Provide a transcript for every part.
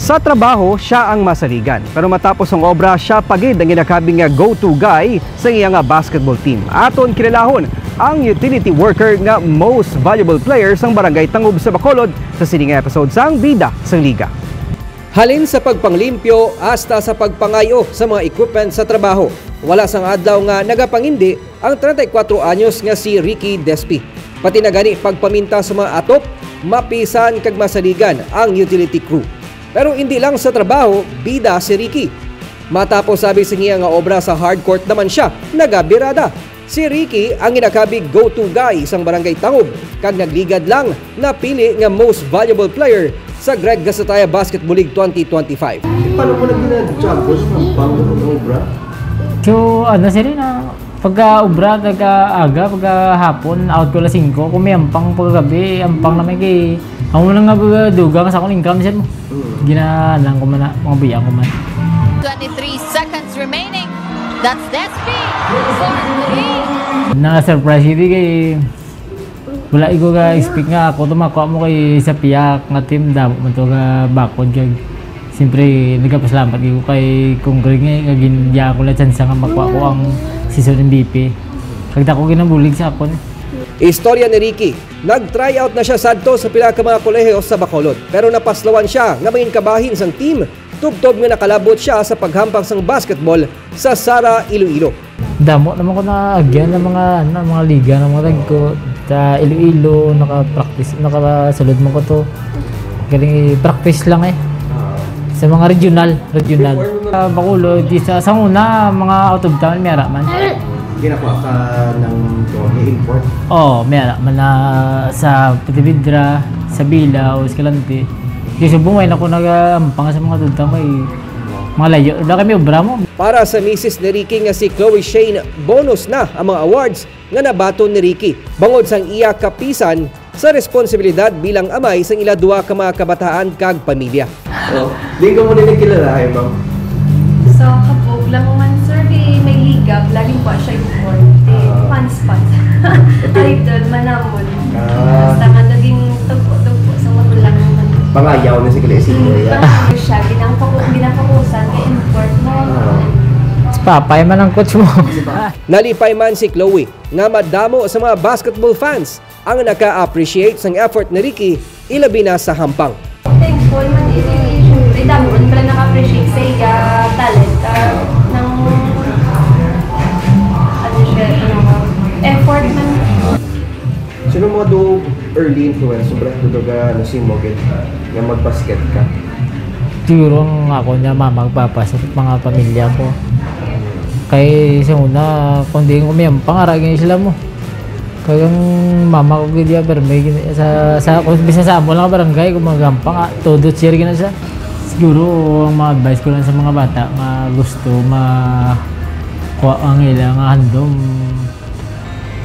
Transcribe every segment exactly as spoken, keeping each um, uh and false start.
Sa trabaho, siya ang masaligan. Pero matapos ang obra, siya pa gid ang ginakabig nga go-to guy sa iya nga basketball team. Aton kilalahon ang utility worker nga most valuable player sang Barangay Tangub sa Bacolod sa sini nga episode sang Bida sang Liga. Halin sa pagpanglimpyo hasta sa pagpangayo sa mga equipment sa trabaho, wala sang adlaw nga nagapangindi ang treinta y cuatro anyos nga si Ricky Despi. Pati na gani pagpaminta sa mga atop, mapisan kag masaligan ang utility crew. Pero indi lang sa trabaho, bida si Ricky. Matapos sabi sa iya nga obra sa hardcourt naman siya nagabirada. Si Ricky ang ginakabig go-to guy sang Barangay Tangub, kag nagligad lang napili nga most valuable player sa Greg Gasataya Basketball League twenty twenty-five. Paano mo na ginagawa sa mga obra? So, ano, sir, na pagka obra, pagka aga, pagka hapon, out ko alas singko. Kung may ampang pagkagabi, ampang naman kay, amo lang nga baga dugang sa akong income, sir. Mm. Ginaanang ko man na, mga biyang ko man. Twenty-three seconds remaining. That's Despi for three. Na-surprise gid kay wala ko ga-expect nga ako to makuha mo kay sa piyak nga team, damo man to ga bakod kag siyempre nagapasalamat gid ko kay Kong Greg nga, nga gin-, gin-, ko lang chance nga makuha ko ang season M V P. Kag dako ginabulig sa akon. Istorya ni Ricky, nag-tryout na siya sadto sa pila ka mga kolehiyo sa Bacolod, pero napaslawan siya nga mangin kabahin sang team tubtob nga nakalabot siya sa paghampang sang basketball sa Sara, Iloilo. Damo naman ko na agyan ng mga, ano, mga liga ng mga tagko sa Iloilo, naka-practice, nakasulod mo ko to. Galing practice lang eh. Sa mga regional, regional. Before mo na- Sa Bacolod, di sa, sa una, mga out of town, may ara man. Ginakuha ka ng, may import? Oo, may ara man na sa Pontevedra, sa Bilao, Escalante. Di subong, may na ko nag-ampang sa mga out of town, may mga layo. Wala kami obra mo. Para sa misis ni Ricky nga si Chloe Shane, bonus na ang mga awards nga nabaton ni Ricky bangod sang iya kapisan sa responsibilidad bilang amay sang ila duha ka mga kabataan kag pamilya. Oh, di ko mo din nagkilala, hi, ma'am. Sa kabog lang man, sir, di may ligab, laging pa siya yung board. Di, Ah. Fans pa. Idol, manamon. Ah. Basta nga, naging tugpo-tugpo sa magulang naman. Pangayaw na si Kuya Isidro, ya. Pangayaw siya, ginang paku-, ginang pakusan, kay import mo. Ah. Si Papay man ang coach mo. Nalipay man si Chloe nga madamo sa mga basketball fans ang naka-appreciate sang effort ni Ricky, ilabi na sa hampang. Thankful man ini, syempre, damo man pala naka-appreciate sa iya talent, ah, ng, ano siya, ano, effort man. Sino mo do early influence, sobra to ga, ano, si mo, gid, nga magbasket ka? Siguro ang ako niya, mama, papa, sa mga pamilya ko. Kay sa una, kung di ko may pangaragan sila mo. Kay ang mama ko gid ya, pero may gini-, sa, sa, kung bisa sa amo lang barangay, kung magampang, ah, todo cheer gina siya. Siguro ang mga advice ko lang sa mga bata nga gusto ma-, kuha ang ila nga handom,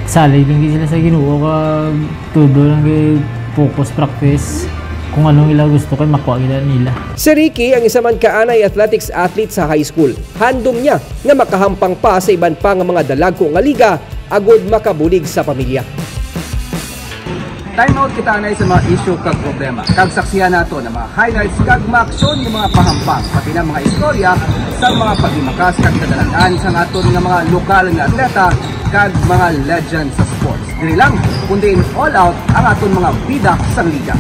salig lang gid sila sa Ginoo, kag todo lang gid focus, practice. Kung anong ila gusto kay makuha gid nila. Si Ricky ang isa man ka anay athletics athlete sa high school. Handom niya nga makahampang pa sa iban pa nga mga dalagko nga liga agud makabulig sa pamilya. Time out kita anay sa mga issue kag problema. Kag saksihan nato ang mga highlights kag mga aksyon nga mga pahampang, pati na mga istorya sa mga paghimakas kag kadalanan sa aton nga mga lokal nga atleta kag mga legend sa sports. Diri lang, kundi in all out ang aton mga bida sang liga.